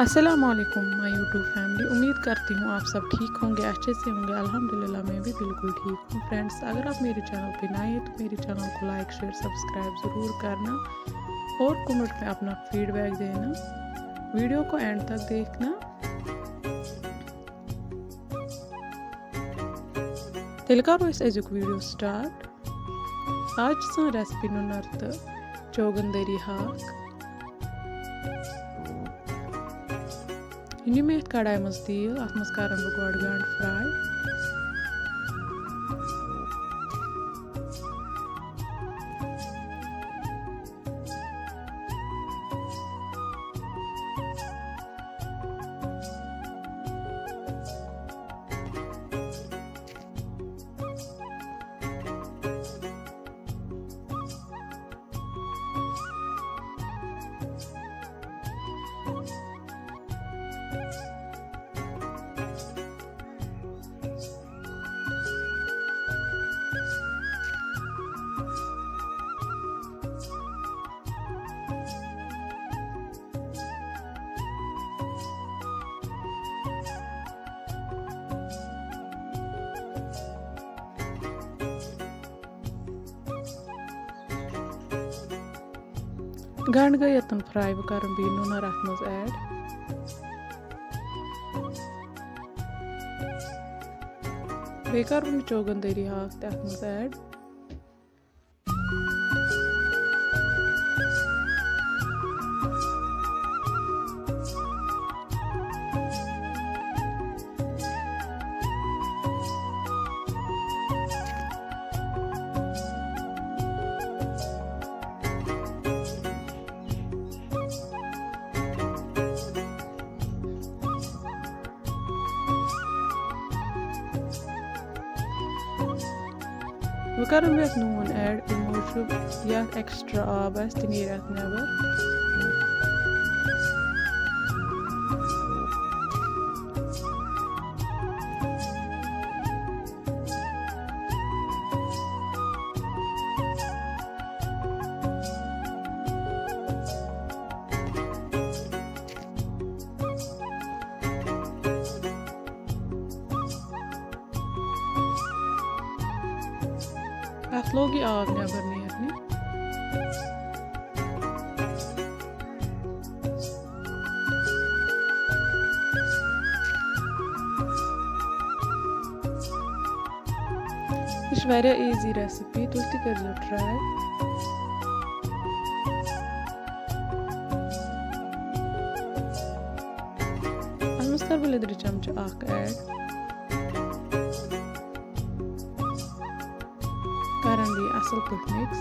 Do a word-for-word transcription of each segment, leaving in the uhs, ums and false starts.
السلام علیکم مائی YouTube family, امید کرتی ہوں آپ سب ٹھیک ہوں گے، اچھے سے ہوں گے۔ الحمدللہ، میں بھی بالکل ٹھیک ہوں۔ فرینڈس، اگر آپ میرے چینل پہ نئے ہیں تو میرے چینل کو لائک، شیئر، سبسکرائب ضرور کرنا اور کمنٹ میں اپنا فیڈ بیک دینا، ویڈیو کو اینڈ تک دیکھنا۔ تیٚلہِ کَرو أسۍ أزیُک ویٖڈیو سٹارٹ۔ آز چھِ سٲنۍ ریسپی نُنَر تہٕ چوگَندٔری ہاکھ۔ یہِ نِمہٕ مےٚ یَتھ کڑایہِ منٛز تیٖل، اَتھ منٛز کَرَن بہٕ گۄڈٕ گنٛڈٕ فراے۔ گنٛڈٕ گٔے یوٚتَن فراے، بہٕ کَرٕ بیٚیہِ نُنَر اَتھ منٛز ایڈ۔ بیٚیہِ کَرٕ بہٕ چوگَندٔری ہاکھ تہِ اَتھ منٛز ایڈ۔ وۄنۍ کَرو مےٚ یَتھ نوٗن ایڈ، اَمہِ موٗجوٗب یَتھ ایکسٹرا آب آسہِ، تہِ نیرِ اَتھ نٮ۪بر۔ اَتھ لوٚگ یہِ آب نٮ۪بر نیرنہِ۔ یہِ چھِ واریاہ ایٖزی ریسپی، تُہۍ تہِ کٔرۍزیو ٹراے۔ اَتھ منٛز کَرٕ بہٕ لیٚدرِ چمچہٕ اکھ ایڈ۔ کَرَن بیٚیہِ اَصٕل پٲٹھۍ مِکس۔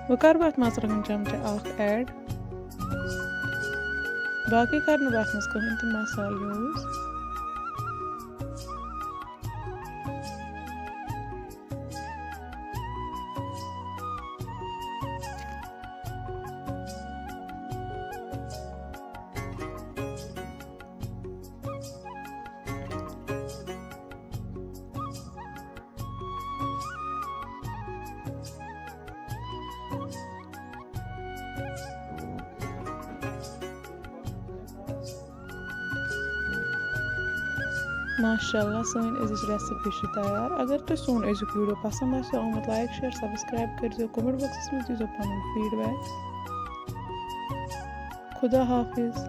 وۄنۍ کَرٕ بہٕ اَتھ مرژٕوانٛگن چمچہٕ اکھ ایڈ۔ باقٕے کَرٕ نہٕ بہٕ اَتھ منٛز کٕہٕنۍ تہِ مصالہٕ یوٗز۔ ماشاء اللہ، سٲنۍ أزِچ recipe چھِ تیار۔ اگر تۄہہِ سون أزیُک video پسنٛد آسیو آمُت، like share subscribe کٔرۍزیو، comment boxس منٛز دیٖزیو پنُن feedback۔ خدا حافظ۔